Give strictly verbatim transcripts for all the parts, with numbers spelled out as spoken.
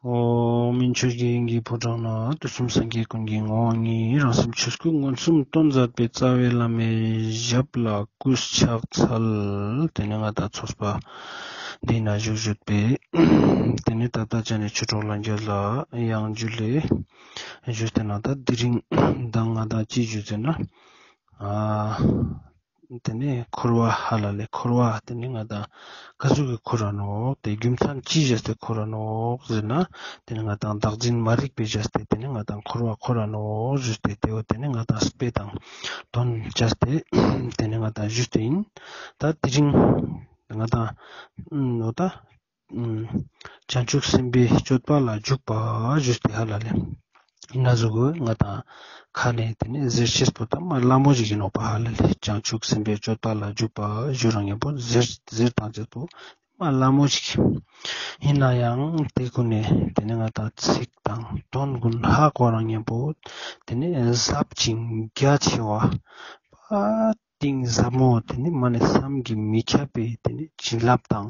འོ། སྨིན་ཆོས་ཀྱི་དབྱིངས་ཀྱི་ཕོ་བྲང་ན། དུས་གསུམ་སངས་རྒྱས་ཀུན་གྱི་ངོ་བོ་ཉིད། རང་སེམས་ཆོས་སྐུ་མངོན་སུམ་སྟོན་མཛད་པའི། རྩ་བའི་བླ་མའི་ཞབས་ལ་གུས་ཕྱག་འཚལ། དེ་ནས་ང་དང་ཚོགས་པ་འདི་ན་བཞུགས་བཞུགས་པའི། དེ་ནས་ད་ལྟ་ཅན་ནི་ཆོས་གྲོགས་ལྷན་རྒྱས་ལ་ཡང་ཇུ་ལེ་ཞུས་ཏེ་ན། ད་དེ་རིང་མདང་ང་དང་ཅི་ཞུས་ཟེར་ན། ཨ། དེ་ནས་འཁོར་བ་ཧ་ལ་ལེ། འཁོར་བ་དེ་ནས་ང་དང་ག་ཟུག་གི་འཁོར་ར་ནོག་དེ་རྒྱུ་མཚན་ཅི་བྱས་ཏེ་འཁོར་ར་ནོག་ཟེར་ན། དེ་ནས་ང་དང་བདག་འཛིན་མ་རིག་པའི་བྱས་ཏེ་དེ་ནས་ང་དང་འཁོར་བ་འཁོར་ར་ནོག་ཞུས་ཏེ། དེ་བོ་དེ་ནས་ང་དང་དཔེ་དང་དོན་བྱས་ཏེ་དེ་ནས་ང་དང་ཞུས་ཏེ་ཡིན། ད་དེ་རིང་ང་དང་ནོ་ད། ཨུམ། བྱང་ཆུབ་སེམས་དཔའི་སྤྱོད་པ་ལ་འཇུག་པ་ཞུས་ཏེ་ཧ་ལ་ལེ། ཡིན་ན་ཟུག་གི་ང་དང་ཁ་ནས་དེ་ནས་ཟེར་ཤེས་པོ་ད་མ་སླ་མོ་ཞིག་ཡིན་ནོག་པ་ཧ་ལ་ལེ། བྱང་ཆུབ་སེམས་དཔའི་སྤྱོད་པ་ལ་འཇུག་པ་ཞུ་རང་ཡིན་པོ་ཟེར་ཟེར་དང་ཅེས་པོ་མ་སླ་མོ་ཞིག་ཡིན། ཡིན་ན་ཡང་དེ་ཀུན་ནས་དེ་ནས་ང་དང་ཚིག་དང་དོན་ཀུན་ཧ་གོ་རང་ཡིན་པོ་དེ་ནས་ཟབ་ཅིང་རྒྱ་ཆེ་བ། པ། གཏིང་ཟབ་མོ་དེ་ནི་མ་ནེ་བསམ་གྱིས་མི་ཁྱབ་པའི་དེ་ནི་བྱིན་རླབས་དང་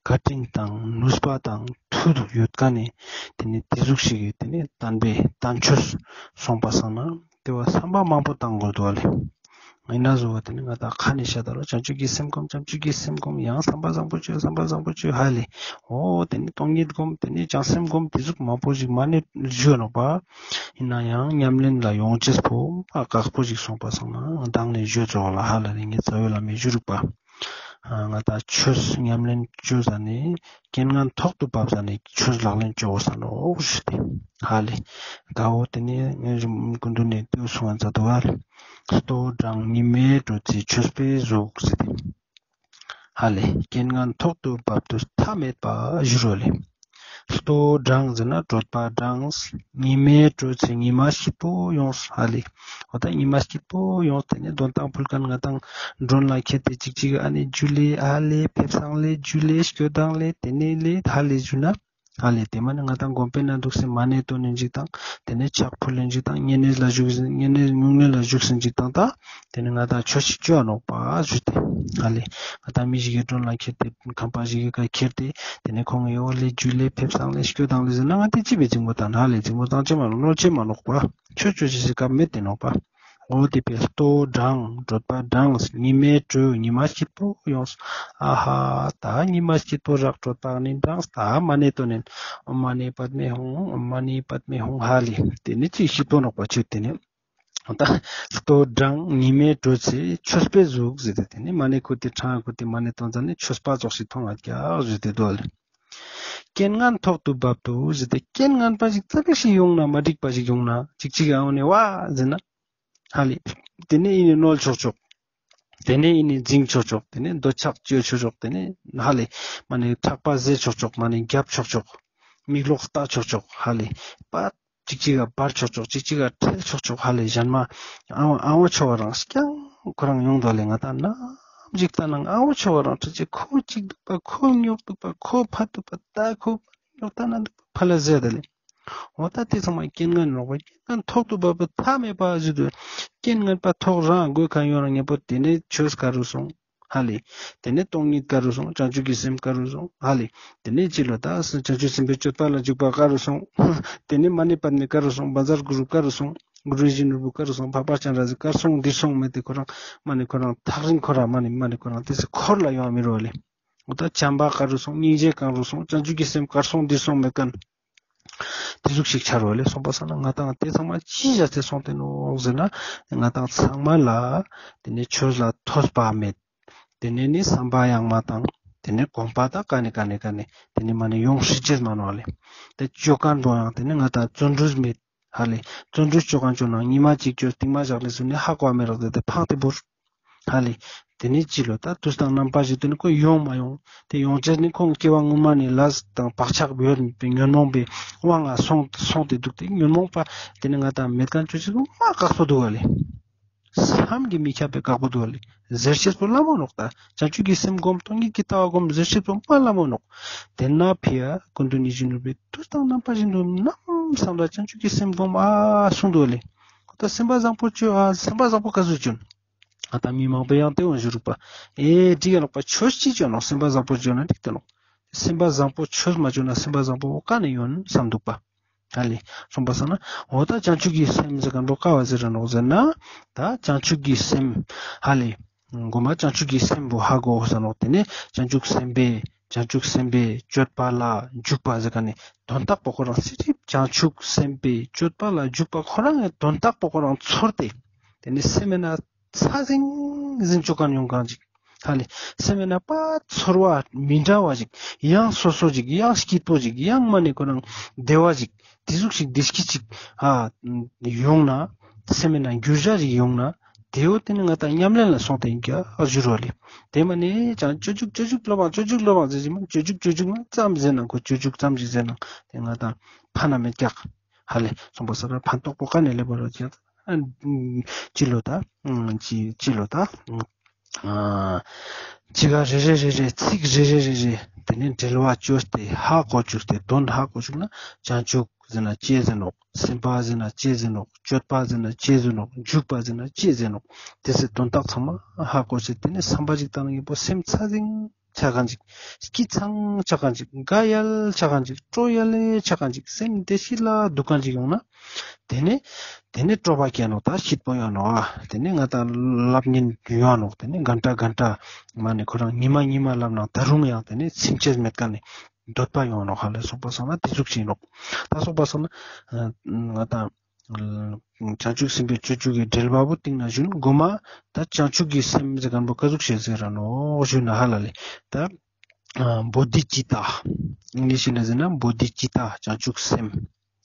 བཀའ་དྲིན་དང་ནུས་པ་དང་མཐུ་ཡོད་ཁན་ནི་དེ་ནི་དེ་ཟུག་ཞིག་གི་དེ་ནི་བསྟན་པའི་བསྟན་བཅོས་སོང་པ་སང་ན་དེ་བ་བསམ་པ་མང་པོ་བཏང་དགོས་འདུག་ལེ། ཡིན་ན་ཟུག་པ་དེ་ནི་ང་དང་ཁ་ནས་བཤད་ད་རོ། བྱང་ཆུབ་ཀྱི་སེམས་སྒོམ། བྱང་ཆུབ་ཀྱི་སེམས་སྒོམ། ཡང་བསམ་པ་བཟང་པོ་བཅོས། བསམ་པ་བཟང་པོ་བཅོས་ཧ་ལེ། འོ་དེ་ནི་སྟོང་ཉིད་སྒོམ། དེ་ནི་བྱང་སེམས་སྒོམ། དེ་ཟུག་མང་པོ་ཞིག་མ་ནེ་བརྗོད་ནོག་པ། ཡིན་ན་ཡང་ཉམས་ལེན་ལ་ཡོང་ཅེས་པོ་མ་དཀགས་པོ་ཞིག་སོང་པ་སང་ན་མདང་ནས་བརྗོད་ཚོགས་ལ་ཧ་ལ་རེ་ངའི་རྩ་བའི་བླ་མའི་ཞུ་རིག་པ། ང་དང་ཆོས་ཉམས་ལེན་བཅོ་ཟ་ནེ་རྐྱེན་ངན་ཐོག་ཏུ་བབས་ཟ་ནེ་ཆོས་ལག་ལེན་བཅོ་བོ་ས་ནོག་ཞུ་སྟེ་ཧ་ལེ། ད་འོ་དེ་ནས་ངའི་རིམ་ཀུན་ཏུ་ནས་དེ་གསུང་ང་མཛད་དོ་ཧ་ལེ། ལྟོ་འགྲངས་ཉི་མའི་དྲོད་ཚེ་ཆོས་པའི་གཟུགས་ཟེར་ཏེ། ཧ་ལེ། རྐྱེན་ངན་ཐོག་ཏུ་བབས་དུས་མཐའ་མེད་པ་ཞུ་རོ་ལེ། ལྟོ་འགྲངས་ཟེར་ན་གྲོད་པ་འགྲངས། ཉི་མའི་དྲོད་ཚེ་ཉི་མ་སྐྱིད་པོ་ཡོངས་ཧ་ལེ། འོ་ད་ཉི་མ་སྐྱིད་པོ་ཡོངས་དེ་ནས་དོན་དང་ཕུལ་ཁན་ང་དང་མགྲོན་ལ་ཁྱེར་ཏེ་ཅིག་ཅིག་ཨ་ནི་ཇུ་ལེ་ཧ་ལེ་ཕེབས་སང་ལེ་ཇུ་ལེ་སྐྱོད་དང་ལེ་དེ་ནས་ལེ་ཧ་ལེ་ཞུ་ན། ཧ་ལེ་དེ་མ་ནི་ང་དང་དགོན་པའི་ནང་འདུག་སེ་མ་ཎི་བཏོན་ནས་འཇིག་དང་དེ་ནས་ཕྱག་ཕུལ་ནས་འཇིག་དང་བསྙེན་གནས་ལ་བཞུགས་བསྙེན་གནས་སྨྱུང་གནས་ལ་བཞུགས་སེ་འཇིག་དང་ད་དེ་ནས་ང་དང་ཆོས་ཤིག་བཅོ་ནོག་པ་ཞུས་ཏེ་ཧ་ལེ། ང་དང་མི་ཞིག་གི་མགྲོན་ལ་ཁྱེར་ཏེ་ཁང་པ་ཞིག་གི་ཀ་ཁྱེར་ཏེ་དེ་ནས་ཁོང་གི་འོ་ལེ་ཇུ་ལེ་ཕེབས་སང་ལེ་སྐྱོད་དང་ལེ་ཟེར་ན་ང་དེ་ཅི་བའི་འཇིགས་མོ་དང་ཧ་ལེ་འཇིགས་མོ་དང་ཅི་མ་ནོག་ནོར་ཅི་མ་ནོག་པ་ཆོས་བཅོ་ཅེས་སི་སྐབས་མེད་དེ་ནོག་པ། འོ་དེ་བས་ལྟོ་འགྲངས་གྲོད་པ་འགྲངས་ཉི་མའི་དྲོད་ཉི་མ་སྐྱིད་པོ་ཡོངས། ཨ་ཧ་ད་ཉི་མ་སྐྱིད་པོ་རག་གྲོད་པ་ནི་འགྲངས་ད་མ་ཎི་བཏོན་ནས་ཨོཾ་མ་ཎི་པདྨེ་ཧཱུྃ་ཨོཾ་མ་ཎི་པདྨེ་ཧཱུྃ་ཧ་ལེ། དེ་ནི་ཅི་སྐྱིད་པོ་ནོག་པ་ཆོས་དེ་ནི། ད་ལྟོ་འགྲངས་ཉི་མའི་དྲོད་ཚེ་ཆོས་པའི་གཟུགས་ཟེར་ཏེ་དེ་ནི་མ་ཎི་ཁུར་ཏེ་ཁྲང་ཁུར་ཏེ་མ་ཎི་བཏོན་ཙ་ནི་ཆོས་པ་ཙོགས་ཤིག་མཐོང་ང་རྒྱག་ཞུས་ཏེ་འདུག་ལེ། རྐྱེན་ངན་ཐོག་ཏུ་བབས་དུས་ཟེར་ཏེ་རྐྱེན་ངན་པ་ཞིག་ཙ་པིག་ཞིག་ཡོང་ན་མ་འགྲིག་པ་ཞིག་ཡོང་ན་ཅིག་ཅིག་ཨ་འོ་ནི་བ་ཟེར་ན། ཧ་ལེ། དེ་ནས་ཨི་ནི་གནོད་ཆོག་ཆོག་དེ་ནས་ཨི་ནི་འཛིང་ཆོག་ཆོག་དེ་ནས་འདོད་ཆགས་སྐྱེ་ཆོག་ཆོག་དེ་ནས་ཧ་ལེ། མ་ནི་ཕྲག་པ་བཟེད་ཆོག་ཆོག་མ་ནི་རྒྱབ་ཆོག་ཆོག་མིག་ལོག་ལྟ་ཆོག་ཆོག་ཧ་ལེ། པ་ཅིག་ཅིག་ག་འབར་ཆོག་ཆོག་ཅིག་ཅིག་ག་ཁྲེལ་ཆོག་ཆོག་ཧ་ལེ། གཞན་མ་ཨ་བ་ཨ་བ་ཆོ་བ་རང་རྐྱང་ཁོ་རང་ཡོང་དོ་ལེ། ང་དང་ནམ་ཞིག་ལྟ་ན་ཨ་བ་ཆོ་བ་རང་ཁྲི་ཆེ་ཁོ་ཅིག་འདུག་པ་ཁོ་ཉོག་འདུག་པ་ཁོ་ཕ་འདུག་པ་ད་ཁོ་ཉོག་ལྟ་ན་འདུག་པ་ཕ་ལ་ཟེར་དོ་ལེ། འོ་ད་དེ་ཚང་མ་རྐྱེན་ངན་ནོག་པ། རྐྱེན་ངན་ཐོག་ཏུ་བབས་པ་མཐའ་མེད་པ་ཞུ་དུས། རྐྱེན་ངན་པ་ཐོག་རང་དགོས་ཁ་ཡོང་རང་ཉེ་པོ་དེ་ནས་ཆོས་ག་རུ་སོང་། ཧ་ལེ། དེ་ནས་སྟོང་ཉིད་ག་རུ་སོང་། བྱང་ཆུབ་ཀྱི་སེམས་ག་རུ་སོང་། ཧ་ལེ། དེ་ནས་ཅི་ལོ་ད་བྱང་ཆུབ་སེམས་དཔའི་སྤྱོད་པ་ལ་འཇུག་པ་ག་རུ་སོང་། དེ་ནས་མ་ཎི་པདྨེ་ག་རུ་སོང་། བཛྲ་གུ་རུ་ག་རུ་སོང་། གུ་རུ་རིན་ཆེན་ནོར་བུ་ག་རུ་སོང་། འཕགས་པ་སྤྱན་རས་གཟིགས་ག་རུ་སོང་འདི་སོང་མེད་དེ་ཁོ་རང་མ་ནི་ཁོ་རང་ཐག་རིང་ཁོ་རང་མ་ནི་མ་ནི་ཁོ་རང་དེ་སི་འཁོར་ལ་ཡོང་མི་རུ་ལེ། འོ་ད་བྱམས་པ་ག་རུ་སོང་། སྙིང་རྗེ་ག་རུ་སོང་། བྱང་ཆུབ་ཀྱི་སེམས་ག་རུ་སོང་འདི་སོང་མེད་ཁན། དེ་ཟུག་ཞིག་ཆ་རུ་ལེ། སོང་པ་སང་ན་ང་དང་དེ་ཚང་མ་ཅི་བྱས་ཏེ་སོང་སྟེ་ནོག་ཟེར་ན། ང་དང་ཚང་མ་ལ་དེ་ནས་ཆོས་ལ་ཐོས་པ་མེད། དེ་ནས་ནི་བསམ་པ་ཡང་མ་བཏང་། དེ་ནས་དགོངས་པ་དང་ག་ནས་ག་ནས་ག་ནས་དེ་ནས་མ་ནས་ཡོང་ཤེས་ཅེས་མ་ནོག་ལེ། དེ་བཅོ་ཁན་པོ་ཡང་དེ་ནས་ང་དང་བརྩོན་འགྲུས་མེད། ཧ་ལེ། བརྩོན་འགྲུས་བཅོ་ཁན་བཅོ་ན་ཉི་མ་གཅིག་བཅོ་རྟིང་མ་བཞག་ལེ་སུ་ནི་ཧ་གོ་མེད་རག་དེ་དེ་ཕངས་ཏེ་བོར། ཧ་ལེ། དེ་ནས་ཅི་ལོ་ད་དུས་དང་རྣམ་པ་ཞིག་དེ་ནི་ཁོ་ཡོང་མ་ཡོང་། དེ་ཡོང་ཅེས་ནི་ཁོང་སྐྱེ་བ་སྔོན་མ་ནས་ལས་དང་བག་ཆགས་ཡོད་པའི་ཉོན་མོངས་པའི་དབང་ང་སོང་སོང་སྟེ་འདུག་སྟེ་ཉོན་མོངས་པ་དེ་ནི་ང་དང་མེད་ཁན་བཅོ་ཅེས་མ་དཀགས་པོ་འདུག་ག་ལེ། བསམ་གྱིས་མི་ཁྱབ་པའི་དཀགས་པོ་འདུག་ག་ལེ། ཟེར་ཤེས་པོ་སླ་མོ་ནོག་ད་བྱང་ཆུབ་ཀྱི་སེམས་སྒོམ་སྟོང་ཉིད་ཀྱི་ལྟ་བ་སྒོམ་ཟེར་ཤེས་པོ་མ་སླ་མོ་ནོག་དེ་ན་ཕི་ཡ་ཀུན་ཏུ་ནི་ཞིང་ནོར་བུའི་དུས་དང་རྣམ་པ་བཞིན་དུ་ནམ་བསམ་ལ་བྱང་ཆུབ་ཀྱི་སེམས་སྒོམ་ཨ་གསུངས་འདུག་ག་ལེ། ད་སེམས་པ་བཟང་པོ་བཅོ་ཨ་སེམས་པ་བཟང་པོ་ག་ཟུག་བཅོ་ན། ཨ་ད་མི་མང་པོ་ཡང་དེ་འོང་ཞུ་རུག་པ། ཨེ་འགྲིག་ག་ནོག་པ། ཆོས་ཅི་བཅོ་ནོག་སེམས་པ་བཟང་པོ་བཅོ་ན་འགྲིག་དེ་ནོག་སེམས་པ་བཟང་པོ་ཆོས་མ་བཅོས་ན་སེམས་པ་བཟང་པོ་ཀ་ནེ་ཡོང་བསམ་འདུག་པ། ཧ་ལེ། སོང་པ་སང་ན་འོ་ད་བྱང་ཆུབ་ཀྱི་སེམས་ཟེར་མཁན་པོ་ཀ་བོ་ཟེར་ར་ནོག་ཟེར་ན། ད་བྱང་ཆུབ་ཀྱི་སེམས། ཧ་ལེ། གོ་མ་བྱང་ཆུབ་ཀྱི་སེམས་པོ་ཧ་གོ་ཟེར་ནོག། དེ་ནེ་བྱང་ཆུབ་སེམས་དཔའི་བྱང་ཆུབ་སེམས་དཔའི་སྤྱོད་པ་ལ་འཇུག་པ་ཟེར་མཁན་ནི་དོན་དག་པོ་ཁོ་རང་སི་ཊིབ་བྱང་ཆུབ་སེམས་དཔའི་སྤྱོད་པ་ལ་འཇུག་པ་ཁོ་རང་ངི་དོན་དག་པོ་ཁོ་རང་ཚོར་ཏེ། དེ་ནེ་སེམས་ན་ཚ་ཟིང་ཟིང་ཅོ་མཁན་ཡོང་མཁན་ཅིག། ཧ་ལེ། སེམས་ན་པ་ཚོར་བ་མི་འདྲ་བ་ཅིག། ཡང་སོ་སོ་ཅིག། ཡང་སྐྱིད་པོ་ཅིག། ཡང་མ་ནེ་ཁོ་རང་བདེ་བ་ཅིག། དེ་ཟུག་ཅིག་བདེ་སྐྱིད་ཅིག། ཧ། ཡོང་ན། སེམས་ན་འགྱུར་བ་ཅིག་ཡོང་ན། དེ་བོ་དེ་ནི་ང་ཏང་ཉམས་ལེན་ལ་སོང་སྟེ་ཡིན་ཀྱག་ཞུ་རོ་ལེ། དེ་མ་ནེ་ཅང་སྤྱོད་འཇུག་སྤྱོད་འཇུག་སློབ་པ་སྤྱོད་འཇུག་སློབ་པ་ཟེར་ཞིག་མ་སྤྱོད་འཇུག་སྤྱོད་འཇུག་མ་ཙམ་ཟེར་ན་ཁོ་སྤྱོད་འཇུག་ཙམ་ཞིག་ཟེར་ན་དེ་ང་ཏང་ཕན་ན་མེད་ཀྱག། ཧ་ལེ། སོང་པ་སང་ན་ཕན་ཐོགས་པོ་ཀ་ནེ་ལེབ་བ་རོ་ཀྱག། ཨ་ཅི་ལོ་ད། ཨ་ཅི་ཅི་ལོ་ད། ཨ་ཅི་ག་རེ་རེ་རེ་རེ་ཚིག་རེ་རེ་རེ་རེ་དེ་ནེ་འགྲེལ་བ་བཅོས་ཏེ་ཧ་གོ་བཅུག་སྟེ་དོན་ཧ་གོ་བཅུག་ན་བྱང་ཆུབ་ཟེར་ན་ཅི་ཟེར་ནོག། སེམས་དཔའ་ཟེར་ན་ཅི་ཟེར་ནོག། སྤྱོད་པ་ཟེར་ན་ཅི་ཟེར་ནོག། འཇུག་པ་ཟེར་ན་ཅི་ཟེར་ནོག། དེ་སི་དོན་དག་ཚང་མ་ཧ་གོ་སྟེ་དེ་ནེ་བསམ་པ་ཅིག་བཏང་ན་ཡིན་པོ་སེམས་ཚ་ཟིང་ཆ་མཁན་ཅིག། སྐྱིད་ཚང་ཆ་མཁན་ཅིག། དགའ་ཡལ་ཆ་མཁན་ཅིག། སྤྲོ་ཡལ་ཆ་མཁན་ཅིག། སེམས་བདེ་སྐྱིད་ལ་འདུག་མཁན་ཅིག་ཡོང་ན། དེ་ནེ་དེ་ནེ་སྤྲོ་བ་སྐྱེ་ནོག། ད་སྐྱིད་པོ་ཡོང་ནོག། ཨ་དེ་ནེ་ང་ཏང་ལབ་ཉན་ཡོང་ནོག། དེ་ནེ་གན་ཏྲ་གན་ཏྲ་མ་ནེ་ཁོ་རང་ཉི་མ་ཉི་མ་ལབ་ན་ད་རུང་ཡང་དེ་ནེ་ཚིམ་ཅེས་མེད་མཁན་ནི་འདོད་པ་ཡོང་ནོག། ཧ་ལེ། སོང་པ་སང་ན་དེ་ཟུག་ཅིག་ཡིན་ནོག། ད་སོང་པ་སང་ན་ང་ཏང་བྱང་ཆུབ་སེམས་དཔའི་སྤྱོད་འཇུག་གི་འགྲེལ་པ་བོ་སྟིང་ནེ་ཞུན། གོ་མ་ད་བྱང་ཆུབ་ཀྱི་སེམས་ཟེར་མཁན་པོ་ཀ་ཟུག་ཅིག་ཟེར་ར་ནོག་ཞུ་ན་ཧ་ལ་ལེ། ད་ཨ་བོ་དྷི་ཙིཏྟ། ཨིང་ལིཤ་ལ་ཟེར་ན་བོ་དྷི་ཙིཏྟ་བྱང་ཆུབ་སེམས།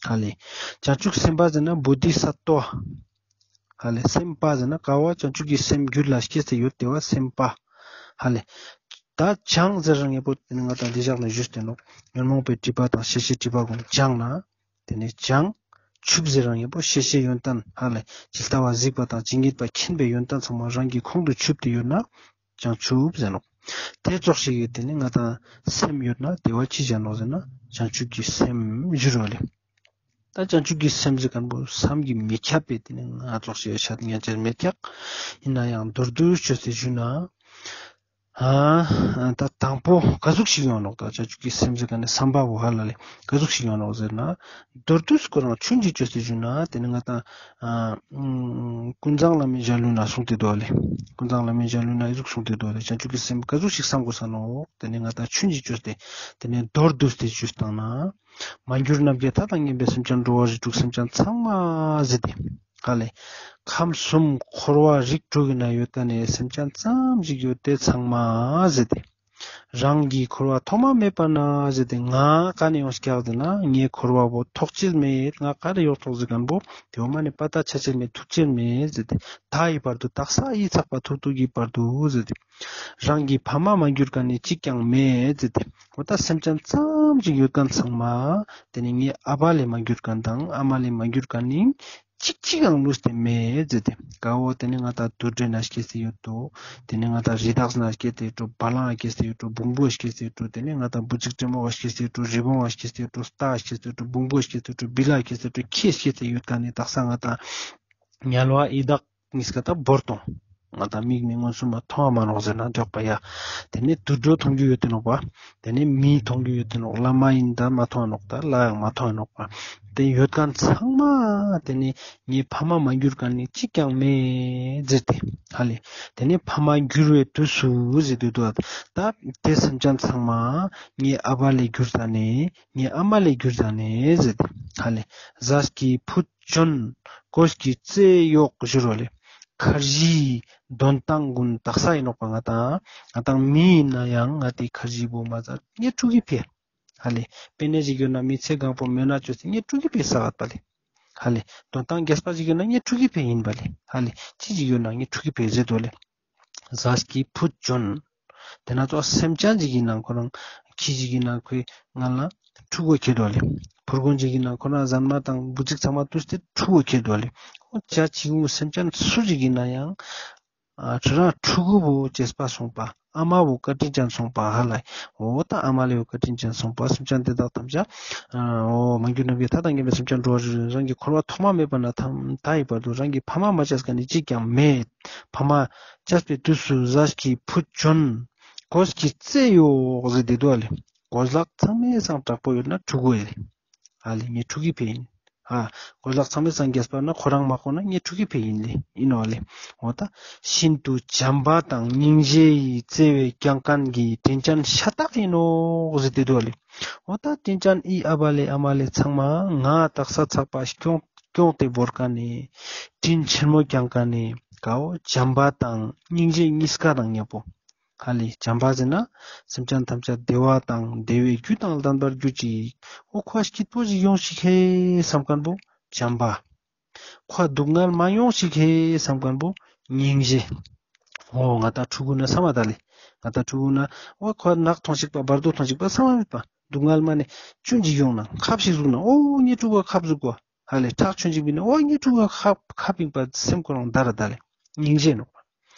ཧ་ལེ། བྱང་ཆུབ་སེམས་དཔའ་ཟེར་ན་བོ་དྷི་ས་ཏྭ། ཧ་ལེ། སེམས་དཔའ་ཟེར་ན་ཀ་བོ་བྱང་ཆུབ་ཀྱི་སེམས་རྒྱུད་ལ་སྐྱེས་ཏེ་ཡོད་དེ་བོ་སེམས་དཔའ། ཧ་ལེ། ད་བྱང་ཟེར་རང་ངེས་པོ་དེ་ནི་ང་ཏང་འདི་ཞག་ནེ་ཞུས་ཏེ་ནོག། ཉོན་མོངས་པའི་སྒྲིབ་པ་དང་ཤེས་བྱའི་སྒྲིབ་པ་ཀུན་སྦྱངས་ན། དེ་ནེ་བྱང་། ཆུབ་ཟེར་རང་ངེས་པོ་ཤེས་བྱའི་ཡོན་ཏན་ཧ་ལེ། ཇི་ལྟ་བ་གཟིགས་པ་དང་ཇི་སྙེད་པ་མཁྱེན་པའི་ཡོན་ཏན་ཚང་མ་རང་གི་ཁོང་དུ་ཆུད་དེ་ཡོད་ན། བྱང་ཆུབ་ཟེར་ནོག། དེ་ཙོགས་ཤིག་ཡོད་དེ་ནི་ང་ཏང་སེམས་ཡོད་ན་དེ་བོ་ཅི་ཟེར་ནོག་ཟེར་ན་བྱང་ཆུབ་ཀྱི་སེམས་ཞུ་རོ་ལེ། ད་བྱང་ཆུབ་ཀྱི་སེམས་ཟེར་མཁན་པོ་བསམ་གྱིས་མི་ཁྱབ་པའི་དེ་ནི་ང་ཙོགས་ཤིག་ཡོད་ཤ་ཉན་ཅེས་མེད་ཀྱག། ཡིན་ན་ཡང་མདོར་བསྡུས་བཅོས་ཏེ་ཞུ་ན། ཨ་ད་དང་པོ་ཀ་ཟུག་ཞིག་ཡོང་ནོག། ད་བྱང་ཆུབ་ཀྱི་སེམས་ཟེར་མཁན་ནི་བསམ་པ་བོ་ཧ་ལ་ལེ་ཀ་ཟུག་ཞིག་ཡོང་ནོག་ཟེར་ན། མདོར་བསྡུས་ཁོ་རང་ཆུན་གྱིས་བཅོས་ཏེ་ཞུ་ན་དེ་ནི་ང་ཏང་ཨ་ཀུན་བཟང་བླ་མའི་ཞལ་ལུང་ན་གསུངས་ཏེ་འདུག་ལེ། ཀུན་བཟང་བླ་མའི་ཞལ་ལུང་ན་ཨི་ཟུག་གསུངས་ཏེ་འདུག་ལེ། བྱང་ཆུབ་ཀྱི་སེམས་ཀ་ཟུག་ཞིག་བསམ་དགོས་ས་ནོག། དེ་ནི་ང་ཏང་ཆུན་གྱིས་བཅོས་ཏེ་དེ་ནི་མདོར་བསྡུས་ཏེ་བཅོས་བཏང་ན། མ་གྱུར་ནམ་མཁའི་མཐའ་དང་མཉམ་པའི་སེམས་ཅན་འགྲོ་བ་རིགས་དྲུག་སེམས་ཅན་ཚང་མ་ཟེར་ཏེ། ཧ་ལེ། ཁམས་གསུམ་འཁོར་བ་རིགས་དྲུག་གི་ནང་ཡོད་མཁན་ནི་སེམས་ཅན་ཙམ་ཞིག་ཡོད་དེ་ཚང་མ་ཟེར་ཏེ། རང་གི་འཁོར་བ་ཐོག་མ་མེད་པ་ནེ་ཟེར་ཏེ་ང་ཀ་ནེ་ཡོང་ཀྱག་ཟེར་ན་ངའི་འཁོར་བ་བོ་ཐོག་ཅེས་མེད། ང་ཀ་ནེ་ཡོང་ཐོག་ཟེར་མཁན་པོ་དེ་བོ་མ་ནེ་པ་ཏ་ཆ་ཅེས་མེད་ཐུག་ཅེས་མེད་ཟེར་ཏེ། ད་ཡི་བར་དུ་དག་ས་ཡི་ཚག་པ་ཐུག་ཐུག་གི་བར་དུ་ཟེར་ཏེ། རང་གི་ཕ་མ་མ་གྱུར་མཁན་ནི་གཅིག་ཀྱང་མེད་ཟེར་ཏེ། འོ་ད་སེམས་ཅན་ཙམ་ཞིག་ཡོད་མཁན་ཚང་མ། དེ་ནི་ངའི་ཨ་བ་ལེ་མ་གྱུར་མཁན་དང་ཨ་མ་ལེ་མ་གྱུར་མཁན་ནི་གཅིག་གཅིག་ཡང་ལུས་ཏེ་མེད་ཟེར་ཏེ། ཀ་བོ་དེ་ནི་ང་ཏང་དུད་འགྲོ་ན་སྐྱེས་ཏེ་ཡོད་དོ། དེ་ནི་ང་ཏང་རི་དྭགས་ན་སྐྱེས་ཏེ་ཡོད་དོ། བ་ལང་ང་སྐྱེས་ཏེ་ཡོད་དོ། བོང་བུ་སྐྱེས་ཏེ་ཡོད་དོ། དེ་ནི་ང་ཏང་བུ་ཚིགས་ཀྲེ་མོ་བ་སྐྱེས་ཏེ་ཡོད་དོ། རི་བོང་བ་སྐྱེས་ཏེ་ཡོད་དོ། རྟ་སྐྱེས་ཏེ་ཡོད་དོ། བོང་བུ་སྐྱེས་ཏེ་ཡོད་དོ། བི་ལ་སྐྱེས་ཏེ་ཡོད་དོ། ཁྱི་སྐྱེས་ཏེ་ཡོད་མཁན་ནི་དག་ས་ང་ཏང་དམྱལ་བ་ཡི་དྭགས་གཉིས་ཀ་ད་བོར་ཏོང་། ང་ཏང་མིག་ནི་མངོན་སུམ་མ་མཐོང་བ་མ་ནོག་ཟེར་ན་འདོད་པ་ཡ། དེ་ནི་དུད་འགྲོ་མཐོང་རྒྱུ་ཡོད་དེ་ནོག་པ། དེ་ནི་མི་མཐོང་རྒྱུ་ཡོད་དེ་ནོག། ལྷ་མ་ཡིན་ད་མ་མཐོང་ནོག། ད་ལྷ་ཡང་མ་མཐོང་ནོག་པ། དེ་ཡོད་མཁན་ཚང་མ་དེ་ནི་ངའི་ཕ་མ་མ་གྱུར་མཁན་ནི་གཅིག་ཀྱང་མེད་ཟེར་ཏེ། ཧ་ལེ། དེ་ནི་ཕ་མ་གྱུར་བའི་དུས་སུ་ཟེར་དུས་དུ་ད་དེ་སེམས་ཅན་ཚང་མ་ངའི་ཨ་བ་ལེ་གྱུར་ད་ནི་ངའི་ཨ་མ་ལེ་གྱུར་ད་ནི་ཟེར་ཏེ། ཧ་ལེ། ཟས་ཀྱི་ཕུད་བྱོན། གོས་ཀྱི་རྩེ་གཡོགས་ཞུ་རོ་ལེ། ཁར་ཇིའི་འདོན་སྟངས་ཀུན་དག་ས་ཡིན་ནོག་པ། ང་ཏང་ང་ཏང་མི་ཡིན་ན་ཡང་ང་ཏི་ཁར་ཇི་བོ་མ་ཟ་ངས་ཕྲུ་གུ་ཕི། ཧ་ལེ། པེ་ནེ་ཞིག་ཡོད་ན་མི་ཚེ་གང་པོ་མེད་ན་ཅོས་ཏེ་ངས་ཕྲུ་གུ་ཕི་ས་བ་ལེ། ཧ་ལེ། འདོན་སྟངས་རྒྱས་པ་ཞིག་ཡོད་ན་ངས་ཕྲུ་གུ་ཕི་ཡིན་པ་ལེ། ཧ་ལེ། ཅི་ཞིག་ཡོད་ན་ངས་ཕྲུ་གུ་ཕི་ཟེར་དོ་ལེ། ཟས་ཀྱི་ཕུད་བྱོན། དེ་ན་ཙོགས་སེམས་ཅན་ཞིག་ཡིན་ན་ཁོ་རང་ཁྱི་ཞིག་ཡིན་ན་ཁོའི་ང་ལ་ཕྲུ་གུ་ཁྱེར་དོ་ལེ། ཕུར་གོན་ཞིག་ཡིན་ན་ཁོ་རང་ཟ་མ་དང་འབུ་ཚིགས་ཚང་མ་བཏུས་ཏེ་ཕྲུ་གུ་ཁྱེར་དོ་ལེ། ཁོ་ཅ་ཅི་གུ་སེམས་ཅན་སུ་ཞིག་ཡིན་ན་ཡང་ཨ་ཁྱེད་རང་ཕྲུ་གུ་བོ་གཅེས་པ་སོང་པ། ཨ་མ་བོ་བཀའ་དྲིན་ཅན་སོང་པ་ཧ་ལ། འོ་ད་ཨ་མ་ལེ་བོ་བཀའ་དྲིན་ཅན་སོང་པ། སེམས་ཅན་དེ་དག་ཐམས་ཅད་ཨ་འོ་མ་གྱུར་ནམ་མཁའི་མཐའ་དང་མཉམ་པའི་སེམས་ཅན་འགྲོ་བ་རིགས་རང་གི་འཁོར་བ་ཐོག་མ་མེད་པ་ནས་ད་ད་ཡི་བར་དུ་རང་གི་ཕ་མ་མ་བཅས་མཁན་ནི་གཅིག་ཀྱང་མེད། ཕ་མ་བཅས་པའི་དུས་སུ་ཟས་ཀྱི་ཕུད་བྱོན། གོས་ཀྱི་རྩེ་གཡོགས་ཟེར་དེ་འདུག་ལེ། གོས་ལག་ཚང་མའི་སང་དྲག་པོ་ཡོད་ན་ཕྲུ་གུ་ཨིན་ལེ། ཧ་ལེ་ངའི་ཕྲུ་གུའི་ཕིའ་ཨིན། ཧ། གོས་ལག་ཚང་མའི་སང་རྒྱས་པ་ན་ཁོ་རང་མ་གོ་ན་ངའི་ཕྲུ་གུའི་ཕིའ་ཨིན་ལེ། ཨིན་ནོག་ལེ། འོ་ད། ཤིན་ཏུ་བྱམས་པ་དང་སྙིང་རྗེ་ཡི་བརྩེ་བས་བསྐྱངས་མཁན་གྱི་དྲིན་ཅན་ཤ་སྟག་ཨིན་ནོག་ཟེར་ཏེ་འདུག་ལེ། འོ་ད་དྲིན་ཅན་ཨི་ཨ་བ་ལེ་ཨ་མ་ལེ་ཚང་མ་ང་དག་ས་ཚག་པ་སྐྱོང་སྐྱོང་སྟེ་བོར་མཁན་ནི། དྲིན་ཆེན་མོ་བསྐྱངས་མཁན་ནི་ཀ་བོ་བྱམས་པ་དང་སྙིང་རྗེ་གཉིས་ཀ་དང་མཉམ་པོ། ཧ་ལེ་བྱམས་པ་ཟེར་ན་སེམས་ཅན་ཐམས་ཅད་བདེ་བ་དང་བདེ་བའི་རྒྱུ་དང་ལྡན་པར་གྱུར་ཅིག་འོ་ཁོ་སྐྱིད་པོ་ཞིག་ཡོང་ཞིག་ཧེ་བསམ་མཁན་པོ་བྱམས་པ། ཁོ་སྡུག་བསྔལ་མ་ཡོང་ཞིག་ཧེ་བསམ་མཁན་པོ་སྙིང་རྗེ། འོ་ང་དང་ཕྲུ་གུ་ན་བསམ་མ་ད་ལེ། ང་དང་ཕྲུ་གུ་ན་འོ་ཁོ་ནག་ཐོང་ཞིག་པ་བར་དོ་ཐོང་ཞིག་པ་བསམ་མ་མེད་པ། སྡུག་བསྔལ་མ་ནེ་ཆུན་ཞིག་ཡོང་ན་ཁབ་ཞིག་ཟུག་ན་འོ་ངའི་ཕྲུ་གུ་ཁབ་ཟུག་གོ། ཧ་ལེ་ཁྲག་ཆུན་ཞིག་པིན་ན་འོ་ངའི་ཕྲུ་གུ་ཁབ་ཁབ་ཨིན་པ་སེམས་ཁོ་རང་ད་ར་ད་ལེ། སྙིང་རྗེ་ནོག་པ།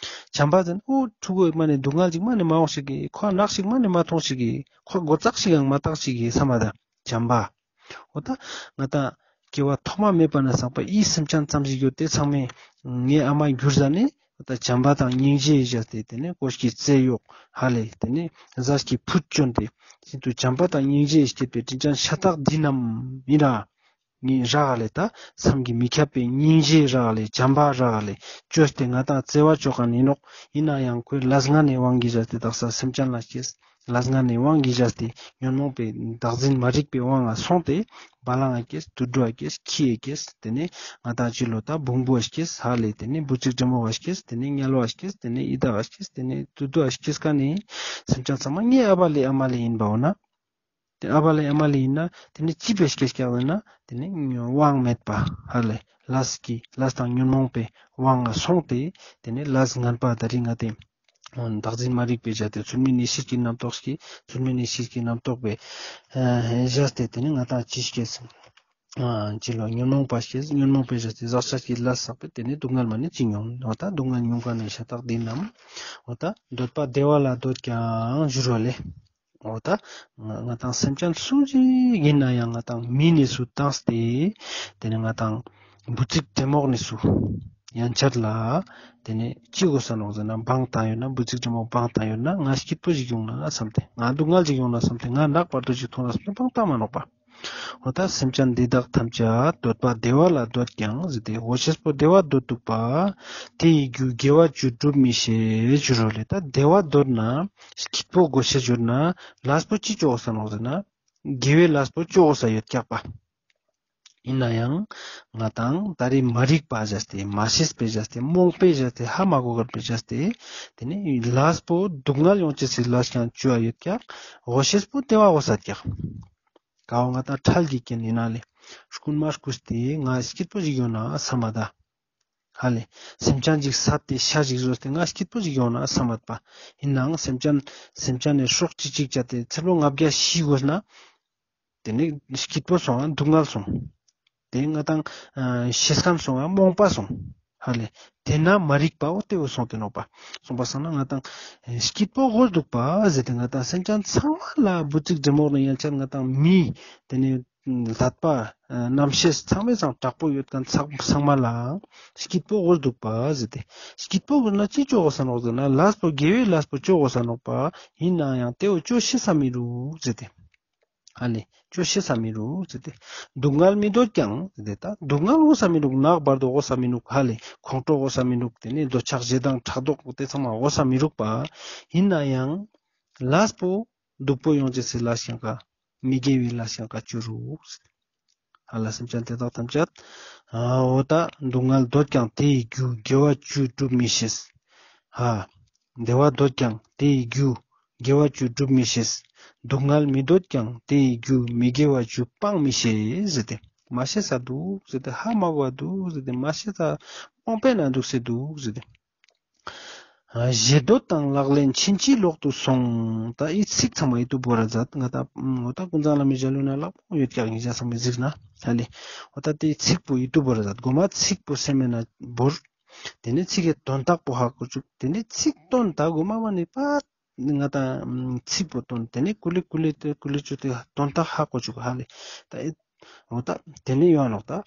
བྱམས་པ་ཟེར་ན་འོ་ཕྲུ་གུ་མ་ནེ་སྡུག་བསྔལ་ཞིག་མ་ནེ་མ་ཡོང་ཞིག་གི་ཁོ་ནག་ཞིག་མ་ནེ་མ་ཐོང་ཞིག་གི་ཁོ་མགོ་ཚག་ཞིག་ཡང་མ་བཏགས་ཞིག་གི་བསམ་མ་ད། བྱམས་པ། འོ་ད་ང་དང་སྐྱེ་བ་ཐོག་མ་མེད་པ་ན་བསགས་པ་ཨི་སེམས་ཅན་ཙམ་ཞིག་ཡོད་དེ་ཚང་མས་ངའི་ཨ་མ་གྱུར་ཟ་ནེ་འོ་ད་བྱམས་པ་དང་སྙིང་རྗེ་ཡི་བཞག་སྟེ་དེ་ནེ་ཀོས་ཀྱི་རྩེ་གཡོག་ཧ་ལེ་དེ་ནེ་ཟས་ཀྱི་ཕུད་བཅོན་ཏེ་ཤིན་ཏུ་བྱམས་པ་དང་སྙིང་རྗེ་ཡི་བསྐྱེད་པའི་དྲིན་ཅན་ཤ་སྟག་འདི་རྣམས་ཨིན་ར། ངའི་རག་ལེ་ད་བསམ་གྱིས་མི་ཁྱབ་པའི་སྙིང་རྗེ་རག་ལེ་བྱམས་པ་རག་ལེ་བཅོས་ཏེ་ང་དང་བརྩེ་བ་བཅོ་མཁན་ཨིན་ནོག་ཨིན་ན་ཡང་ཁོའི་ལས་ངན་ནི་དབང་གིས་བཞག་སྟེ་དག་ས་སེམས་ཅན་ལ་སྐྱེས། ལས་ངན་ནི་དབང་གིས་བཞག་སྟེ་ཉོན་མོངས་པའི་བདག་འཛིན་མ་རིག་པའི་དབང་ང་སོང་སྟེ་བ་ལང་ང་སྐྱེས། དུད་འགྲོ་ང་སྐྱེས། ཁྱི་ཡ་སྐྱེས། དེ་ནེ་ང་དང་ཅི་ལོ་ད་བོང་བུ་ང་སྐྱེས། ཧ་ལེ་དེ་ནེ་འབུ་ཚིག་འདྲེ་མོ་བ་སྐྱེས། དེ་ནེ་དམྱལ་བ་སྐྱེས། དེ་ནེ་ཡི་དྭགས་སྐྱེས། དེ་ནེ་དུད་འགྲོ་སྐྱེས་མཁན་ནི་སེམས་ཅན་ཚང་མ་ངའི་ཨ་བ་ལེ་ཨ་མ་ལེ་ཨིན་པའོ་ན། དེ་ཨ་བ་ལེ་ཨ་མ་ལེ་ཨིན་ན་དེ་ནེ་ཅི་ཕིའ་སྐྱེས་སྐྱེས་ཨིན་ན་དེ་ནེ་དབང་མེད་པ་ཧ་ལེ་ལས་ཀྱི་ལས་དང་ཉོན་མོངས་པའི་དབང་ང་སོང་སྟེ་དེ་ནེ་ལས་ངན་པ་ད་རིང་ང་དེ་བདག་འཛིན་མ་རིག་པའི་བྱ་སྟེ་ཚུལ་མིན་ཡེ་ཤེས་ཀྱི་རྣམ་རྟོག་གི་ཚུལ་མིན་ཡེ་ཤེས་ཀྱི་རྣམ་རྟོག་པའི་བྱ་སྟེ་དེ་ནེ་ང་དང་ཅི་སྐྱེས། ཅི་ལོ་ཉོན་མོངས་པ་སྐྱེས། ཉོན་མོངས་པའི་བྱ་སྟེ་ཟག་བཅས་ཀྱི་ལས་བསགས་པས་དེ་ནེ་སྡུག་བསྔལ་མ་ནེ་ཅི་མྱོང་། འོ་ད་སྡུག་བསྔལ་མྱོང་མཁན་ནི་ཤ་སྟག་འདི་རྣམས་འོ་ད་འདོད་པ་བདེ་བ་ལ་འདོད་ཀྱང་ཞུ་རོ་ལེ། འོ་ད་ང་ང་དང་སེམས་ཅན་སུ་ཞིག་ཨིན་ན་ཡང་ང་དང་མི་ནེ་སུ་བཏང་སྟེ་དེ་ནེ་ང་དང་འབུ་ཚིག་འདྲེ་མོག་ནེ་སུ་ཡན་ཆད་ལ་དེ་ནེ་ཅི་དགོས་ས་ནོག་ཟེར་ན་བང་བཏང་ཡོད་ན་འབུ་ཚིག་འདྲེ་མོག་བང་བཏང་ཡོད་ན་ང་སྐྱིད་པོ་ཞིག་ཡོང་ན་བསམ་སྟེ་ང་སྡུག་བསྔལ་ཞིག་ཡོང་ན་བསམ་སྟེ་ང་ནག་བར་དོ་ཞིག་ཐོང་ན་བསམ་སྟེ་བང་བཏང་མ་ནོག་པ། འོ་ད་སེམས་ཅན་འདི་དག་ཐམས་ཅད་འདོད་པ་བདེ་བ་ལ་འདོད་ཀྱང་ཟེར་ཏེ་འོ་ཤེས་པོ་བདེ་བ་འདོད་འདུག་པ། དེ་ཡི་རྒྱུ་དགེ་བ་བཅུ་སྒྲུབ་མི་ཤེས་ཞུ་རོ་ལེ། ད་བདེ་བ་འདོད་ན་སྐྱིད་པོ་དགོས་ཤེས་ཞུ་ན་ལས་པོ་ཅི་ཅོ་དགོས་ས་ནོག་ཟེར་ན་དགེ་བའི་ལས་པོ་ཅོ་དགོས་ས་ཡོད་ཀྱག་པ། ཨིན་ན་ཡང་ང་དང་ད་རེས་མ་རིག་པ་བྱས་ཏེ་མ་ཤེས་པའི་བྱས་ཏེ་རྨོངས་པའི་བྱས་ཏེ་ཧ་མ་གོ་གར་པའི་བྱས་ཏེ་དེ་ནེ་ལས་པོ་སྡུག་བསྔལ་ཡོང་ཅེས་སི་ལས་ཀྱང་ཅོ་ཡ་ཡོད་ཀྱག་འོ་ཤེས་པོ་བདེ་བ་འོ་ས་ཀྱག་ཀ་བོ་ང་དང་ཁྲལ་གྱི་རྐྱེན་ཨིན་ན་ལེ། རྐུན་མ་རྐུས་ཏེ་ང་སྐྱིད་པོ་ཞིག་ཡོང་ན་བསམ་མ་ད། ཧ་ལེ། སེམས་ཅན་ཞིག་བསད་དེ་ཤ་ཞིག་ཟོས་ཏེ་ང་སྐྱིད་པོ་ཞིག་ཡོང་ན་བསམ་མ་ད་པ། ཨིན་ནའང་སེམས་ཅན་སེམས་ཅན་ནི་སྲོག་ཅིག་ཅིག་བཅད་དེ་ཚེ་ལོ་ལྔ་བརྒྱ་ཤི་དགོས་ན། དེ་ནེ་སྐྱིད་པོ་སོང་ང་སྡུག་བསྔལ་སོང་། དེ་ང་དང་ཤེས་མཁན་སོང་ང་རྨོངས་པ་སོང་། ཧ་ལེ། དེ་ན་མ་རིག་པ་འོ་དེ་བོ་སོང་སྟེ་ནོག་པ། སོང་པ་སང་ན་ང་དང་སྐྱིད་པོ་དགོས་འདུག་པ་ཟེར་ཏེ་ང་དང་སེམས་ཅན་ཚང་མ་ལ་འབུ་ཚིག་འདྲེ་མོག་ནེ་ཡན་ཆད་ང་དང་མི་དེ་ནེ་ལྷ་པ་རྣམ་ཤེས་ཚང་མའི་སང་དྲག་པོ་ཡོད་མཁན་ཚང་མ་ལ་སྐྱིད་པོ་དགོས་འདུག་པ་ཟེར་ཏེ། སྐྱིད་པོ་དགོས་ན་ཅི་ཅོ་དགོས་ས་ནོག་ཟེར་ན་ལས་པོ་དགེ་བའི་ལས་པོ་ཅོ་དགོས་ས་ནོག་པ། ཨིན་ན་ཡང་དེ་བོ་ཅོ་ཤེས་ས་མི་རུག་ཟེར་ཏེ། ཧ་ལེ། ཅོ་ཤེས་ས་མི་རུག་ཟེར་ཏེ། སྡུག་བསྔལ་མི་འདོད་ཀྱང་ཟེར་ཏེ་ད་སྡུག་བསྔལ་འོ་ས་མི་རུག་ནག་བར་དོ་འོ་ས་མི་རུག་ཧ་ལེ། ཁོང་ཁྲོ་འོ་ས་མི་རུག་དེ་ནེ་འདོད་ཆགས་ཞེ་སྡང་ཕྲག་དོག་དེ་ཚང་མ་འོ་ས་མི་རུག་པ། ཨིན་ན་ཡང་ལས་པོ་སྡུག་པོ་ཡོང་ཅེས་སི་ལས་ཀྱང་ཀ་མི་དགེ་བའི་ལས་ཀྱང་ཀ་ཅོ་རུག་ཟེར་ཏེ། ཧ་ལ་སེམས་ཅན་དེ་དག་ཐམས་ཅད། འོ་ད་སྡུག་བསྔལ་འདོད་ཀྱང་དེ་ཡི་རྒྱུ་དགེ་བ་བཅུ་སྒྲུབ་མི་ཤེས། ཧ། བདེ་བ་འདོད་ཀྱང་དེ་ཡི་རྒྱུ་དགེ་བ་བཅུ་སྒྲུབ་མི་ཤེས། སྡུག་བསྔལ་མི་འདོད་ཀྱང་དེ་ཡི་རྒྱུ་མི་དགེ་བ་བཅུ་སྤང་མི་ཤེས་ཟེར་ཏེ། མ་ཤེས་ས་འདུག་ཟེར་ཏེ་ཧ་མ་གོ་བ་འདུག་ཟེར་ཏེ་མ་ཤེས་ས་རྨོངས་པའི་ནང་འདུག་སེ་འདུག་ཟེར་ཏེ། ཞེ་འདོད་དང་ལག་ལེན་ཕྱིན་ཅི་ལོག་ཏུ་སོང་། ད་འི་ཚིག་ཚང་མ་ཡིད་དུ་བོར་ར་མཛད། ང་ད་འོ་ད་ཀུན་བཟང་བླ་མའི་ཞལ་ལུང་ན་ལྷག་པོ་ཡོད་ཀྱག་ཉིད་ཅག་ཚང་མས་གཟིགས་ན་ཧ་ལེ། འོ་ད་དེ་ཚིག་པོ་ཡིད་དུ་བོར་ར་མཛད། གོ་མ་ཚིག་པོ་སེམས་ན་བོར། དེ་ནེ་ཚིག་གི་དོན་དག་པོ་ཧ་གོ་བཅུག་དེ་ནེ་ཚིག་དོན་དག་གོ་མ་མ་ནེ་པ་ང་ད་ཚིག་པོ་དོན་དེ་ནེ་ཀུ་ལེ་ཀུ་ལེ་དེ་ཀུ་ལེ་ཅོས་ཏེ་དོན་དག་ཧ་གོ་བཅུག་ཧ་ལེ། ད་ འོ་ད་དེ་ནས་ཡོང་ནོག་ད།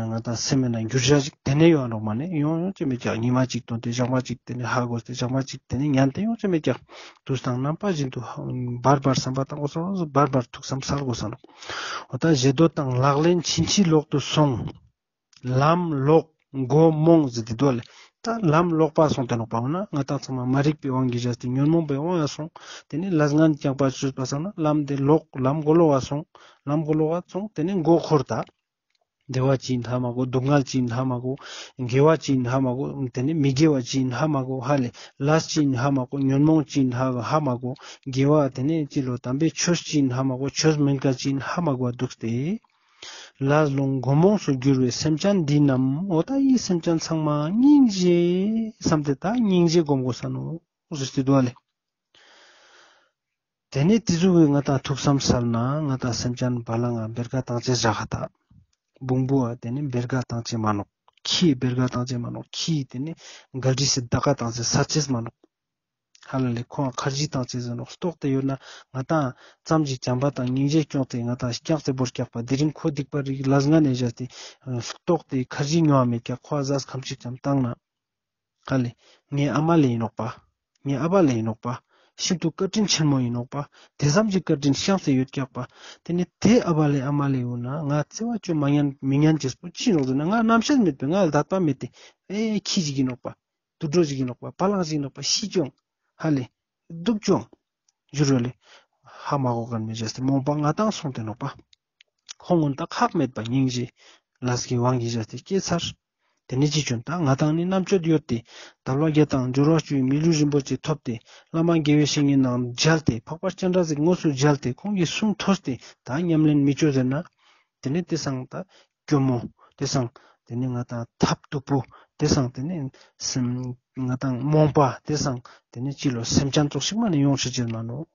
ང་ད་སེམས་མེད་ན་འགྱུར་བྱ་ཞིག་དེ་ནས་ཡོང་ནོག་མ་ནས་ཡོང་ཡོང་ཅེས་མེད་ཀྱག། ཉི་མ་གཅིག་དོན་ཏེ་ཞག་མ་གཅིག་དེ་ནས་ཧ་གོ་སྟེ་ཞག་མ་གཅིག་དེ་ནས་ཉན་ཏེ་ཡོང་ཅེས་མེད་ཀྱག། དུས་དང་རྣམ་པ་བཞིན་དུ་བར་བར་བསམ་པ་བཏང་དགོས་ས་ནོག། བར་བར་ཐུགས་བསམ་སལ་དགོས་ས་ནོག། འོ་ད་བཞེད་དོ་དང་ལག་ལེན་ཕྱིན་ཅི་ལོག་ཏུ་སོང་། ལམ་ལོག་སྒོ་རྨོངས་ཟེར་ཏེ་འདུག་ལེ། ད་ལམ་ལོག་པ་སོང་སྟེ་ནོག་པ། འོ་ན་ང་ཏང་ཚང་མ་མ་རིག་པའི་དབང་གིས་བྱས་ཏེ་ཉོན་མོངས་པའི་དབང་ལ་སོང་། དེ་ནས་ལས་ངན་རྐྱང་པ་བཅོས་པ་སང་ན་ལམ་དེ་ལོག་ལམ་མགོ་ལོག་ག་སོང་། ལམ་མགོ་ལོག་ག་སོང་། དེ་ནས་མགོ་འཁོར་ད། བདེ་བ་ཅི་ཡིན་ཧ་མ་གོ། སྡུག་བསྔལ་ཅི་ཡིན་ཧ་མ་གོ། དགེ་བ་ཅི་ཡིན་ཧ་མ་གོ། དེ་ནས་མི་དགེ་བ་ཅི་ཡིན་ཧ་མ་གོ། ཧ་ལེ། ལས་ཅི་ཡིན་ཧ་མ་གོ། ཉོན་མོངས་ཅི་ཡིན་ཧ་ཧ་མ་གོ། དགེ་བ་དེ་ནས་ཅི་ལོ་དམ་པའི་ཆོས་ཅི་ཡིན་ཧ་མ་གོ། ཆོས་མིན་ཀ་ཅི་ཡིན་ཧ་མ་གོ་འདུག་སྟེ། ལས་ལོག་སྒོ་རྨོངས་སུ་གྱུར་བའི་སེམས་ཅན་འདི་རྣམས། འོ་ད་འི་སེམས་ཅན་ཚང་མ་སྙིང་རྗེ་བསམ་སྟེ་ད་སྙིང་རྗེ་སྒོམ་དགོས་ས་ནོག་ཟེར་ཏེ་འདུག་ལེ། དེ་ནས་དེ་ཟུག་གི་ང་ཏང་ཐུགས་བསམ་སལ་ན་ང་ཏང་སེམས་ཅན་བ་ལང་ང་བེར་ཀ་བཏང་ཅེས་བཞག་ད། བོང་བུ་བ་དེ་ནས་བེར་ཀ་བཏང་ཅེས་མ་ནོག། ཁྱི་བེར་ཀ་བཏང་ཅེས་མ་ནོག། ཁྱི་དེ་ནས་གལ་སྲིད་སི་ད་ཀ་བཏང་ཅེས་ས་ཅེས་མ་ནོག། ཧ་ལ་ལེ། ཁོང་ཁར་ཇི་བཏང་ཅེས་ཟེར་ནོག། ལྟོགས་ཏེ་ཡོད་ན་ང་ཏང་ཙམ་ཞིག་བྱམས་པ་དང་སྙིང་རྗེ་སྐྱོང་སྟེ་ང་ཏང་སྐྱག་ཙེ་བོར་སྐྱག་པ་དེ་རིང་ཁོ་སྡིག་པ་རིག་ལས་ངན་ནས་བཞག་སྟེ་ལྟོགས་ཏེ་ཁར་ཇི་ཉོ་བ་མེད་ཀྱག། ཁོ་ཨ་ཟས་ཁམ་ཅིག་ཙམ་བཏང་ན། ཧ་ལེ། ངའི་ཨ་མ་ལེ་ཡིན་ནོག་པ། ངའི་ཨ་བ་ལེ་ཡིན་ནོག་པ། ཤིན་ཏུ་བཀའ་དྲིན་ཆེན་མོ་ཡིན་ནོག་པ། དེ་ཙམ་གྱི་བཀའ་དྲིན་བསྐྱངས་ཏེ་ཡོད་ཀྱག་པ། དེ་ནས་དེ་ཨ་བ་ལེ་ཨ་མ་ལེ་ཡོད་ན་ང་བརྩེ་བ་ཅོ་མ་ཉན་མི་ཉན་ཅེས་པོ་ཅི་ནོག་ཟེར་ན། ང་རྣམ་ཤེས་མེད་པས། ང་ལ་དད་པ་མེད་དེ། ཨེ་ཁྱི་ཞིག་ཡིན་ནོག་པ། དུད་འགྲོ་ཞིག་ཡིན་ནོག་པ། བ་ལང་ཞིག་ཡིན་ནོག་པ། ཤི་ཅོང་། ཧ་ལེ། སྡུག་ཅོང་། འགྱུར་བ་ལེ། ཧ་མ་གོ་མཁན་མི་བྱས་ཏེ་རྨོངས་པ་ང་ཏང་སོང་སྟེ་ནོག་པ། ཁོང་གུན་ད་ཁག་མེད་པ་སྙིང་རྗེ་ལས་ཀྱི་དབང་གིས་བྱས་ཏེ་སྐྱེས་ཚར། དེ་ནས་ཅི་བྱུང་། ད་ང་ཏང་ནི་རྣམ་དཔྱོད་ཡོད་དེ། དལ་བ་བརྒྱད་དང་འབྱོར་བ་བཅུའི་མི་ལུས་རིན་པོ་ཆེ་ཐོབ་སྟེ། བླ་མ་དགེ་བའི་བཤེས་གཉེན་ནང་མཇལ་ཏེ། འཕགས་པ་སྤྱན་རས་གཟིགས་དངོས་སུ་མཇལ་ཏེ། ཁོང་གི་གསུང་ཐོས་ཏེ། ད་ཉམས་ལེན་མི་ཅོ་ཟེར་ན། དེ་ནས་དེ་སང་ད་སྐྱོ་མོ། དེ་སང་དེ་ནས་ང་ཏང་ཐབས་སྡུག་པོ། དེ་སང་དེ་ནས་སེམས་ང་ཏང་རྨོངས་པ། དེ་སང་དེ་ནས་ཅི་ལོ་སེམས་ཅན་ཙོགས་ཤིག་མ་ནས་ཡོང་ཤེས་ཅེས་མ་ནོག།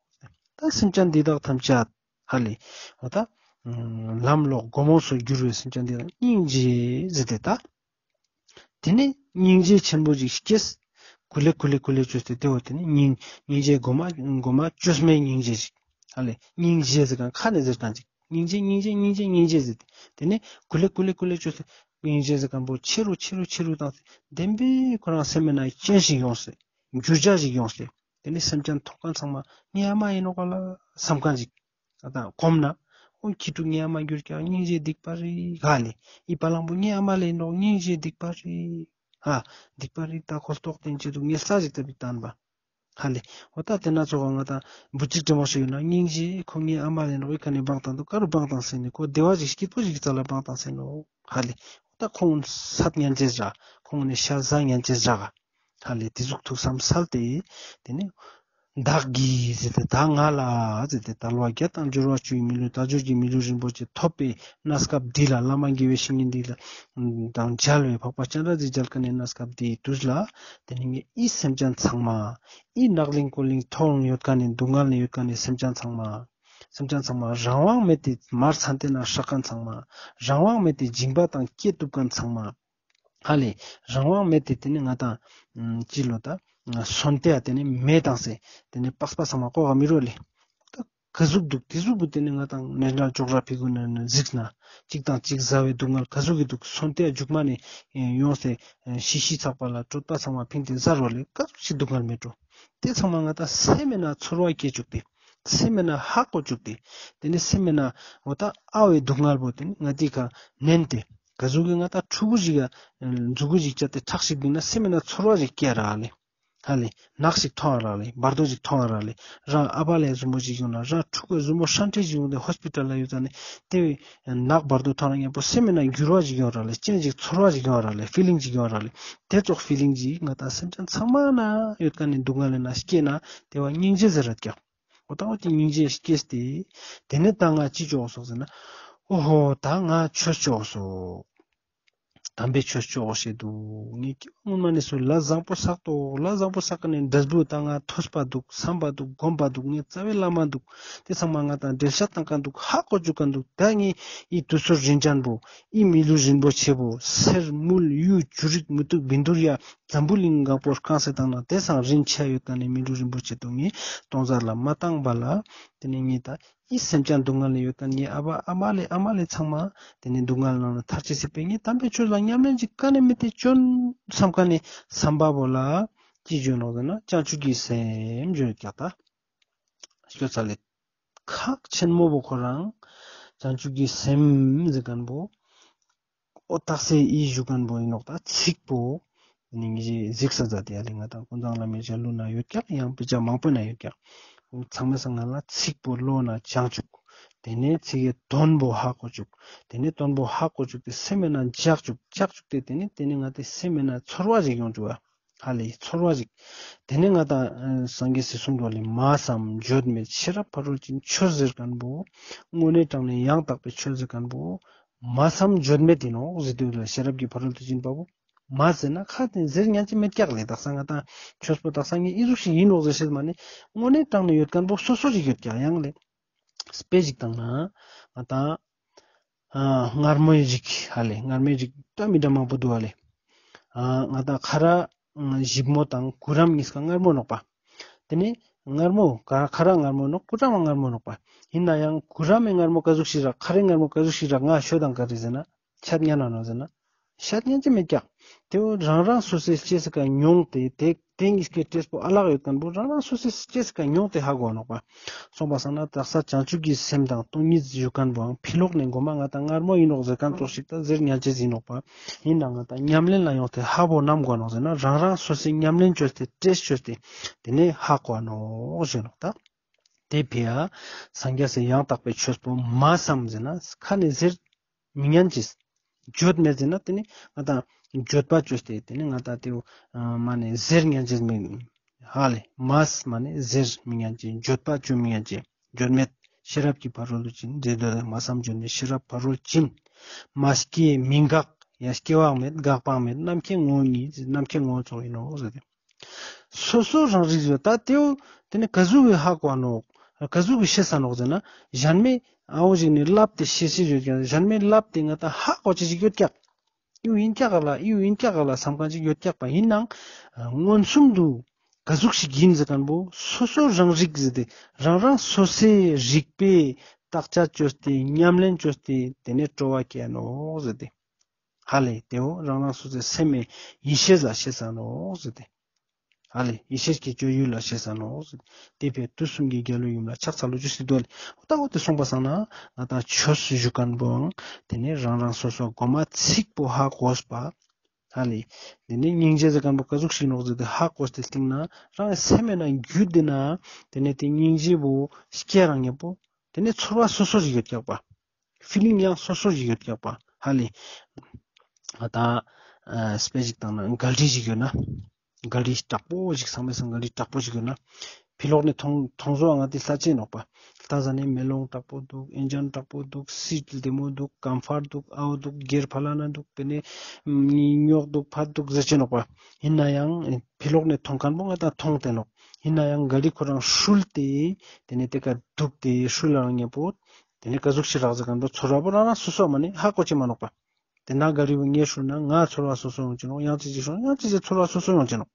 ད་སེམས་ཅན་འདི་དག་ཐམས་ཅད། ཧ་ལེ། འོ་ད། ལམ་ལོག་སྒོ་རྨོངས་སུ་གྱུར་བའི་སེམས་ཅན་འདི་ལ་སྙིང་རྗེ་ཟེར་ཏེ་ད། དེ་ནས་སྙིང་རྗེ་ཆེན་པོ་ཞིག་སྐྱེས། ཀུ་ལེ་ཀུ་ལེ་ཀུ་ལེ་བཅོས་ཏེ་དེ་བོ་དེ་ནས་སྙིང་སྙིང་རྗེ་མགོ་མ་མགོ་མ་བཅོས་མའི་སྙིང་རྗེ་ཞིག། ཧ་ལེ། སྙིང་རྗེ་ཟེར་མཁན་ཁ་ནས་ཟེར་མཁན་ཅིག། སྙིང་རྗེ་སྙིང་རྗེ་སྙིང་རྗེ་སྙིང་རྗེ་ཟེར་ཏེ། དེ་ནས་ཀུ་ལེ་ཀུ་ལེ་ཀུ་ལེ་བཅོས་ཏེ་སྙིང་རྗེ་ཟེར་མཁན་པོ་ཆེ་རུ་ཆེ་རུ་ཆེ་རུ་བཏང་སྟེ་བདེན་པའི་ཁོ་རང་སེམས་མེད་ན་སྐྱོན་ཞིག་ཡོང་སྟེ། འགྱུར་བྱ་ཞིག་ཡོང་སྟེ། དེ་ནས་སེམས་ཅན་མཐོང་མཁན་ཚང་མ་ངའི་ཨ་མ་ཡིན་ནོག་ག་ལ་བསམ་མཁན་ཞིག། ད་གོམས་ན། འོ་ཁྱི་ཕྲུག་ངའི་ཨ་མ་གྱུར་ཀྱག། སྙིང་རྗེ་སྡིག་པ་རེད་ག་ལེ། འི་བ་ལང་པོ་ངའི་ཨ་མ་ལེ་ཡིན་ནོག། སྙིང་རྗེ་སྡིག་པ་རེད། ཧ། སྡིག་པ་རེད། ད་ཁོ་ལྟོགས་ཏེ་ཅི་འདུག་ངས་ས་ཞིག་བཏབ་པའི་བཏང་པ། ཧ་ལེ། འོ་ད་དེ་ན་ཚོགས་ང་ད་བུ་ཅིག་དྲི་མོ་ཞིག་ཡོད་ན་སྙིང་རྗེ་ཁོ་ངའི་ཨ་མ་ལེ་ཡིན་ནོག། འི་ཀ་ནས་བང་བཏང་འདུག། ག་རུ་བང་བཏང་སེ་ནི་ཁོ་བདེ་བ་ཞིག་སྐྱིད་པོ་ཞིག་རྩ་ལ་བང་བཏང་སེ་ནོག། ཧ་ལེ། འོ་ད་ཁོང་སད་ཉན་ཅེས་ར། ཁོང་ནི་ཤ་ཟ་ཉན་ཅེས་ར་ག། ཧ་ལེ། དེ་ཟུག་ཐུགས་བསམ་སལ་ཏེ། དེ་ནས་བདག་གིས་ཟེར་ཏེ་ད་ང་ལ་ཟེར་ཏེ་དལ་བ་བརྒྱད་དང་འབྱོར་བ་བཅུའི་མི་ལུས་དལ་འབྱོར་གྱི་མི་ལུས་རིན་པོ་ཆེ་ཐོབ་པའི་གནས་སྐབས་འདི་ལ་བླ་མ་དགེ་བའི་བཤེས་གཉེན་འདི་ལ་དང་མཇལ་བའི་འཕགས་པ་སྤྱན་རས་གཟིགས་མཇལ་མཁན་ནི་གནས་སྐབས་འདིའི་དུས་ལ། དེ་ནས་ངས་འི་སེམས་ཅན་ཚང་མ། འི་ནག་ལིང་ཀོ་ལིང་ཐོག་ཡོད་མཁན་ནི་སྡུག་བསྔལ་ནས་ཡོད་མཁན་ནི་སེམས་ཅན་ཚང་མ། སེམས་ཅན་ཚང་མ་རང་དབང་མེད་དེ་མར་ཚན་ཏེ་ན་སྲེག་མཁན་ཚང་མ། རང་དབང་མེད་དེ་སྦྱིན་པ་དང་སྐྱེ་གཏུབ་མཁན་ཚང་མ། ཧ་ལེ། རང་དབང་མེད་དེ་དེ་ནི་ང་དང་ཅི་ལོ་ད་སོན་ཏེ་ཡ་དེ་ནི་མེ་བཏང་སེ་དེ་ནི་པགས་པ་ཚང་མ་ཀོ་ག་མི་རོ་ལེ། ད་ག་ཟུག་འདུག། དེ་ཟུག་གི་དེ་ནི་ང་དང་ནེ་ནལ་ཅོག་ར་ཕི་གུ་ན་ན་གཟིགས་ན་གཅིག་དང་གཅིག་ཟ་བའི་སྡུག་བསྔལ་ག་ཟུག་གི་འདུག། སོན་ཏེ་ཡ་མཇུག་མ་ནི་ཡོང་སེ་ཤི་ཤི་ཚག་པ་ལ་གྲོད་པ་ཚང་མ་ཕིང་སྟེ་ཟ་རོ་ལེ། ག་ཟུག་ཞིག་སྡུག་བསྔལ་མེད་འགྲོ། དེ་ཚང་མ་ང་དང་སེམས་མེད་ན་ཚོར་བ་སྐྱེ་བཅུག་སྟེ། སེམས་མེད་ན་ཧ་གོ་བཅུག་སྟེ། དེ་ནི་སེམས་མེད་ན་འོ་ད་ཨ་བའི་སྡུག་བསྔལ་པོ་དེ་ནི་ང་དེ་ཁ་ནན་ཏེ། ག་ཟུག་གི་ང་ད་ཕྲུ་གུ་ཞིག་ག་མཛུ་གུ་ཞིག་བཅད་དེ་ཁྲག་ཞིག་བིང་ན་སེམས་མེད་ན་ཚོར་བ་ཞིག་སྐྱེ་ར་ལེ། ཧ་ལེ། ནག་ཞིག་མཐོང་ར་ལེ། བར་དོ་ཞིག་མཐོང་ར་ལེ། རང་ཨ་བ་ལེ་ཟུམ་པོ་ཞིག་ཡོང་ན་རང་ཕྲུ་གུ་ཟུམ་པོ་ཧྲན་ཏེ་ཞིག་ཡོང་དེ་ཧོས་པི་ཊལ་ལ་ཡོད་ཙ་ནི་དེ་བས་ནག་བར་དོ་མཐོང་ར་ཉམ་པོ་སེམས་མེད་ན་འགྱུར་བ་ཞིག་ཡོང་ར་ལེ། སྐྱོན་ཞིག་ཚོར་བ་ཞིག་ཡོང་ར་ལེ། ཕི་ལིང་ཞིག་ཡོང་ར་ལེ། དེ་ཙོགས་ཕི་ལིང་ཞིག་ང་དང་སེམས་ཅན་ཚང་མ་ན་ཡོད་མཁན་ནི་སྡུག་བསྔལ་ལས་ན་སྐྱེས་ན་དེ་བ་སྙིང་རྗེ་ཟེར་ར་ཀྱག། འོ་ད་འོ་དེ་སྙིང་རྗེ་སྐྱེས་ཏེ། དེ་ནས་ད་ང་ཅི་ཅོ་དགོས་སོག་ཟེར་ན། འོ་ཧོ་ད་ང་ཆོས་ཅོ་དགོས་སོག། དམ་པའི་ཆོས་ཅོ་དགོས་ཤེས་འདུག། ངས་སྐྱེ་བ་སྔོན་མ་ནས་སུ་ལས་བཟང་པོ་བསགས་ཏོག། ལས་བཟང་པོ་བསགས་ཀ་ནས་འབྲས་བུ་ད་ང་ཐོས་པ་འདུག། བསམ་པ་འདུག། སྒོམ་པ་འདུག། ངས་རྩ་བའི་བླ་མ་འདུག། དེ་ཚང་མ་ང་དང་འགྲེལ་བཤད་བཏང་མཁན་འདུག། ཧ་གོ་བཅུག་མཁན་འདུག། ད་ངས་འི་དུས་ཚོད་རིན་ཅན་པོ། འི་མི་ལུས་རིན་པོ་ཆེ་བོ། གསེར་དངུལ་གཡུ་བྱུ་རིག་མུ་ཏིག་བཻ་ཌཱུརྱ། འཛམ་བུ་གླིང་གང་པོ་བཀང་སེ་བཏང་ན་དེ་སང་རིན་ཆེ་ཡོད་མཁན་ནི་མི་ལུས་རིན་པོ་ཆེ་དུ་ངས་སྟོང་ཟད་ལ་མ་བཏང་བ་ལ། དེ་ནས་ངས་ད་ ཨི་སེམས་ཅན་སྡུག་བསྔལ་ལ་ཡོད་ཁན་ངའི་ཨ་བ་ཨ་མ་ལེ་ཨ་མ་ལེ་ཚང་མ་ཏེ་ནེ་སྡུག་བསྔལ་ནང་ལ་ཐར་ཅེས་སི་ཕིའ་ངས་དམ་པའི་ཆོས་ལ་ཉམས་ལེན་ཅིག་ཀ་ནེ་མེད་དེ་ཅོན་བསམ་ཁན་ནི་བསམ་པ་བོ་ལ་ཅི་ཟེར་ནོག་ཟེར་ན་བྱང་ཆུབ་ཀྱི་སེམས་ཟེར་ཀྱག་ད། སྐྱོ་ཚ་ལེ། ཁག་ཆེན་མོ་བོ་ཁོ་རང་བྱང་ཆུབ་ཀྱི་སེམས་ཟེར་ཁན་བོ་འོ་རྟགས་སེ་ཨི་ཞུ་ཁན་བོ་ཨིན་ནོག་ད་ཚིག་པོ། ཏེ་ནེ་ངེ་ཞེ་གཟིགས་ས་ཛད་དེ་ཨ་ལེ་ང་དང་ཀུན་བཟང་བླ་མའི་ཞལ་ལུང་ན་ཡོད་ཀྱག་ཡང་དཔེ་ཆ་མང་པོའི་ནང་ཡོད་ཀྱག། ཚང་མའི་སང་ང་ལ་ཚིག་པོ་བློ་ན་བྱང་ཆུབ། ཏེ་ནེ་ཚིག་གི་དོན་བོ་ཧ་གོ་ཅུག། ཏེ་ནེ་དོན་བོ་ཧ་གོ་ཅུག་སྟེ་སེམས་ན་འཇགས་ཅུག་འཇགས་ཅུག་སྟེ་ཏེ་ནེ་ཏེ་ནེ་ང་ཏེ་སེམས་ན་ཚོར་བ་ཞིག་ཡོང་ཅུག་པ། ཧ་ལེ་ཚོར་བ་ཞིག། ཏེ་ནེ་ང་དང་སངས་རྒྱས་སི་གསུང་དོ་ལེ་མ་བསམ་བརྗོད་མེད་ཤེས་རབ་ཕ་རོལ་ཕྱིན་ཆོས་ཟེར་ཁན་བོ། དངོས་གནས་དྲང་གནས་ཡང་དག་པའི་ཆོས་ཟེར་ཁན་བོ། མ་བསམ་བརྗོད་མེད་ཨིན་ནོག་ཟེར་དུས་ལ་ཤེས་རབ་ཀྱི་ཕ་རོལ་ཏུ་ཕྱིན་པ་བོ། མ་ཟེར་ན་ཁ་ཏེ་ཟེར་ཉན་ཅེས་མེད་ཀྱག་ལེ་དག་ས་ང་དང་ཆོས་པོ་དག་ས་ངའི་ཨི་ཟུག་ཞིག་ཨིན་ནོག་ཟེར་ཤེས་མ་ནེ། དངོས་གནས་དྲང་གནས་ཡོད་ཁན་བོ་སོ་སོ་ཞིག་ཡོད་ཀྱག་ཡང་ལེ། དཔེ་ཞིག་བཏང་ན་ང་དང་ཨ་མངར་མོའི་རིགས་ཧ་ལེ་མངར་མོའི་རིགས་འདྲ་མི་འདྲ་མང་པོ་འདུག་ཧ་ལེ། ཨ་ང་དང་ཁ་ར་ཨ་ཞིབ་མོ་དང་གུ་རམ་གཉིས་ཀ་མངར་མོ་ནོག་པ། ཏེ་ནེ་མངར་མོ་ཁ་ཁ་ར་མངར་མོ་ནོག་གུ་རམ་མངར་མོ་ནོག་པ། ཨིན་ནའང་གུ་རམ་མི་མངར་མོ་ཀ་ཟུག་ཞིག་རག་ཁ་རའི་མངར་མོ་ཀ་ཟུག་ཞིག་རག་ང་ཤོད་དང་ཀ་རེ་ཟེར་ན་ཆད་ཉན་ན་ནོག་ཟེར་ན། ཤད་ཉན་ཅེས་མེད་ཀྱག། ཏེ་བོ་རང་རང་སོ་སོའི་ལྕེ་སི་ཀ་མྱོང་སྟེ་ཏེ་ཏེ་གཉིས་ཀའི་ཏེས་པོ་ཨ་ལག་ཡོད་ཁན་བོ་རང་རང་སོ་སོའི་ལྕེ་སི་ཀ་མྱོང་སྟེ་ཧ་གོ་ནོག་པ། སོང་པ་སང་ན་དག་ས་བྱང་ཆུབ་ཀྱི་སེམས་དང་སྟོང་ཉིད་ཞུ་ཁན་བོའང་ཕི་ལོག་ནེ་གོ་མ་ང་དང་མངར་མོ་ཨིན་ནོག་ཟེར་ཁན་ཙོགས་ཤིག་ད་ཟེར་ཉན་ཅེས་ཨིན་ནོག་པ། ཨིན་ན་ང་དང་ཉམས་ལེན་ལ་ཡོང་སྟེ་ཧ་བོ་ནམ་གོ་ནོག་ཟེར་ན་རང་རང་སོ་སོའི་ཉམས་ལེན་ཅོས་ཏེ་ཏེས་ཅོས་ཏེ་ཏེ་ནེ་ཧ་གོ་ནོག་ཞུ་ནོག་ད། ཏེ་ཕི་ཡ་སངས་རྒྱས་སི་ཡང་དག་པའི་ཆོས་པོ་མ་བསམ་ཟེར་ན་ཁ་ནེ་ཟེར་མི་ཉན་ཅེས། བརྗོད་མེད་ཟེར་ན་ཏེ་ནེ་ང་དང་བརྗོད་པ་ཅོས་ཏེ་ཏེ་ནེ་ང་དང་ཏེ་བོ་མ་ནེ་ཟེར་ཉན་ཅེས་མེད། ཧ་ལེ་མ་མ་ནེ་ཟེར་མི་ཉན་ཅེས་བརྗོད་པ་ཅོ་མི་ཉན་ཅེས་བརྗོད་མེད་ཤེས་རབ་ཀྱི་ཕ་རོལ་ཏུ་ཕྱིན་ཟེར་དོ་ལེ་མ་བསམ་བརྗོད་མེད་ཤེས་རབ་ཕ་རོལ་ཕྱིན། མ་སྐྱེས་མི་འགག་ཡ་སྐྱེ་བ་མེད་འགག་པ་མེད་རྣམ་མཁྱེན་ངོ་བོ་ཉིད་རྣམ་མཁྱེན་ངོ་བོ་ཙོགས་ཨིན་ནོག་ཟེར་ཏེ། སོ་སོ་རང་རིག་ཡོད་ད་ཏེའུ་ཏེ་ནེ་ཀ་ཟུག་གི་ཧ་གོ་ནོག་ཀ་ཟུག་གི་ཤེས་ས་ནོག་ཟེར་ན་ཞན་མེ་ཨའོ་ཞིག་ནེ་ལབ་སྟེ་ཤེས་ཤེས་ཡོད་ཀྱག་ཞན་མེ་ལབ་སྟེ་ང་དང་ཧ་གོ་ཅེས་ཤིག་ཡོད་ཀྱག། ཨིའུ་ཨིན་ཀྱག་ག་ལ་ཨིའུ་ཨིན་ཀྱག་ག་ལ་བསམ་ཁན་ཅིག་ཡོད་ཀྱག་པ་ཨིན་ནའང་མངོན་སུམ་དུ་ཀ་ཟུག་ཞིག་ཨིན་ཟེར་ཁན་བོ་སོ་སོ་རང་རིག་ཟེར་ཏེ་རང་རང་སོ་སོའི་རིག་པའི་བརྟག་དཔྱད་ཅོས་ཏེ་ཉམས་ལེན་ཅོས་ཏེ་ཏེ་ནེ་སྤྲོ་བ་སྐྱེ་ནོག་ཟེར་ཏེ། ཧ་ལེ་ཏེའོ་རང་རང་སོ་སོའི་སེམས་མེ་ཡེ་ཤེས་ལ་ཤེས་ས་ནོག་ཟེར་ཏེ། ཧ་ལེ་ཡེ་ཤེས་ཀྱི་སྤྱོད་ཡུལ་ལ་ཤེས་ས་ནོག་ཟེར་ཏེ། ཏེ་ཕི་ཡ་དུས་གསུམ་གྱི་རྒྱལ་བའི་ཡུམ་ལ་ཕྱག་འཚལ་ལོ་ཞུ་ཟེར་དོ་ལེ། འོ་ད་འོ་ཏེ་སོང་པ་སང་ན་ང་དང་ཆོས་ཞུ་ཁན་བོའང་ཏེ་ནེ་རང་རང་སོ་སོ་གོ་མ་ཚིག་པོ་ཧ་གོས་པ། ཧ་ལེ་ཏེ་ནེ་སྙིང་རྗེ་ཟེར་ཁན་བོ་ཀ་ཟུག་ཞིག་ནོག་ཟེར་ཏེ་ཧ་གོས་ཏེ་སྟིང་ནེ་རང་སེམས་མེ་ན་རྒྱུད་དེ་ན་ཏེ་ནེ་ཏེ་སྙིང་རྗེ་བོ་སྐྱེ་རང་ཉེ་པོ་ཏེ་ནེ་ཚོར་བ་སོ་སོ་ཞིག་ཡོད་ཀྱག་པ། ཕི་ལིང་ཡང་སོ་སོ་ཞིག་ཡོད་ཀྱག་པ། ཧ་ལེ། ང་དང་ཨ་དཔེ་ཞིག་བཏང་ན་ག་རི་ཞིག་ཡོད་ན། ག་རི་དྲག་པོ་ཞིག་ཚང་མའི་སང་ག་རི་དྲག་པོ་ཞིག་ཡོད་ན། ཕི་ལོག་ནེ་ཐོང་ཐོང་ཟོ་ང་དང་ལྟ་ཅེས་ནོག་པ། ལྟ་ཟ་ནེ་མེ་ལོང་དྲག་པོ་འདུག་ཨིན་ཇན་དྲག་པོ་འདུག་སིཊ་བདེ་མོ་འདུག་ཀམ་ཕར་འདུག་ཨའོ་འདུག་གྱེར་ཕ་ལ་ན་འདུག་ཏེ་ནེ་ཉོག་འདུག་ཕར་འདུག་ཟེར་ཅེས་ནོག་པ། ཨིན་ནའང་ཕི་ལོག་ནེ་ཐོང་ཁན་བོ་ང་དང་ཐོང་སྟེ་ནོག་ཨིན་ནའང་ག་རི་ཁོ་རང་ཧྲུལ་ཏེ་ཏེ་ནེ་ཏེ་ཀ་འདུག་སྟེ་ཧྲུལ་ལ་རང་ཉེ་པོ། ཏེ་ནེ་ཀ་ཟུག་ཞིག་རག་ཟེར་ཁན་བོ་ཚོར་བ་བོ་རང་རང་སོ་སོ་མ་ནེ་ཧ་གོ་ཅེས་མ་ནོག་པ། ཏེ་ན་ག་རི་བོ་ངས་ཧྲུལ་ན་ང་ཚོར་བ་སོ་སོ་ཡོང་ཅེས་ནོག་ཡང་ཅི་ཞིག་ཧྲུལ་ན་ཡང་ཅི་ཞིག་ཚོར་བ་སོ་སོ་ཡོང་ཅེས་ནོག་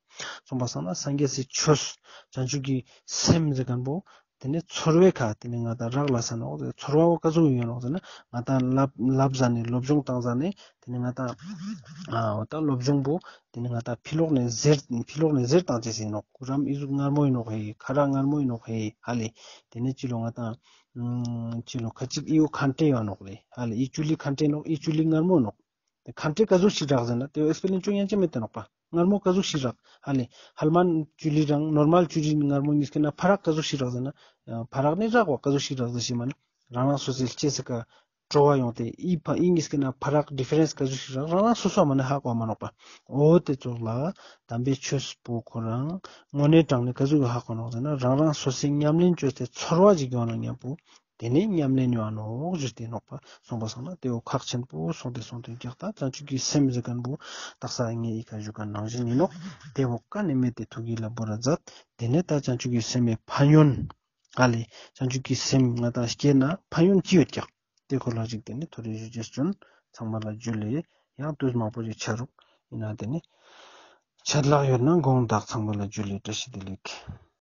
སོང་པ་སང་ན་སངས་རྒྱས་སི་ཆོས་བྱང་ཆུབ་ཀྱི་སེམས་ཟེར་ཁན་བོ་ཏེ་ནེ་ཚོར་བའི་ཁ་ཏེ་ནེ་ང་དང་རག་ལས་ས་ནོག་ཚོར་བ་བོ་ཀ་ཟུག་ཡོང་ནོག་ཟེར་ན་ང་དང་ལབ་ལབ་ཟ་ནེ་སློབ་སྦྱོང་བཏང་ཟ་ནེ་ཏེ་ནེ་ང་དང་ཨ་འོ་ད་སློབ་སྦྱོང་བོ་ཏེ་ནེ་ང་དང་ཕི་ལོག་ནེ་ཟེར་ཕི་ལོག་ནེ་ཟེར་བཏང་ཅེས་ཨིན་ནོག་གུ་རམ་ཨི་ཟུག་མངར་མོ་ཨིན་ནོག་ཧེ་ཁ་ར་མངར་མོ་ཨིན་ནོག་ཧེ་ཧ་ལེ་ཏེ་ནེ་ཅི་ལོ་ང་དང་ཨུམ་ཅི་ལོ་ཁ་ཅིག་ཨི་བོ་ཁན་ཏྲེ་ཡོད་ནོག་ལེ། ཧ་ལེ་ཨི་ཅུ་ལི་ཁན་ཏྲེ་ནོག་ཨི་ཅུ་ལི་མངར་མོ་ནོག་ཁན་ཏྲེ་ཀ་ཟུག་ཞིག་རག་ཟེར་ན་ཏེ་བོ་ཨེགས་པི་རི་ཡེན་སི་ཅོ་ཉན་ཅེས་མེད་དེ་ནོག་པ། མངར་མོ་ཀ་ཟུག་ཞིག་རག་ཧ་ལེ། ཧལ་མན་ཅུ་ལི་རང་ནོར་མལ་ཅུ་ལི་མངར་མོ་ཉིས་ཀི་ན་ཕ་རག་ཀ་ཟུག་ཞིག་རག་ཟེར་ན་ཕ་རག་ནི་རག་པ་ཀ་ཟུག་ཞིག་རག་ཟེར་ཤེས་མ་ནེ་རང་རང་སོ་སོའི་ལྕེ་སི་ཀ་སྤྲོ་བ་ཡོང་སྟེ་ཨི་ཕ་ཨི་ཉིས་ཀི་ན་ཕ་རག་ཌི་ཕ་རེན་སི་ཀ་ཟུག་ཞིག་རག་རང་རང་སོ་སོ་མ་ནེ་ཧ་གོ་མ་ནོག་པ། འོ་ཏེ་ཙོགས་ལ་དམ་པའི་ཆོས་པོ་ཁོ་རང་དངོས་གནས་དྲང་གནས་ཀ་ཟུག་གི་ཧ་གོ་ནོག་ཟེར་ན་རང་རང་སོ་སོའི་ཉམས་ལེན་ཅོས་ཏེ་ཚོར་བ་ཞིག་ཡོང་ན་ཉམ་པོ་ཏེ་ནེ་ཉམས་ལེན་ཡོང་ནོག་ཞུས་ཏེ་ནོག་པ། སོང་པ་སང་ན་ཏེ་བོ་ཁག་ཆེན་པོ་སོང་སྟེ་སོང་སྟེ་ཀྱག་ད་བྱང་ཆུབ་ཀྱི་སེམས་ཟེར་ཁན་བོ་དག་ས་ངས་ཨི་ཁ་ཞུ་ཁན་ནང་བཞིན་ཨིན་ནོག་ཏེ་བོ་ཀ་ནེ་མེད་དེ་ཐུགས་ཀྱི་ལ་བོར་ར་མཛད། ཏེ་ནེ་ད་བྱང་ཆུབ་ཀྱི་སེམས་མེ་ཕན་ཡོན། ཨ་ལེ། བྱང་ཆུབ་ཀྱི་སེམས་ང་དང་སྐྱེས་ན་ཕན་ཡོན་ཅི་ཡོད་ཀྱག་ཏེ་ཁོ་ལ་ཞིག་ཏེ་ནེ་ཐོ་རེ་ཞུ་ཅེས་ཅོན། ཚང་མ་ལ་ཇུ་ལེ། ཡང་དུས་མང་པོ་ཞིག་ཆ་རུག་ཨིན་ན་ཏེ་ནེ་ཆད་ལྷག་ཡོད་ན་དགོངས་དག་ཚང་མ་ལ་ཇུ་ལེ། བཀྲ་ཤིས་བདེ་ལེགས།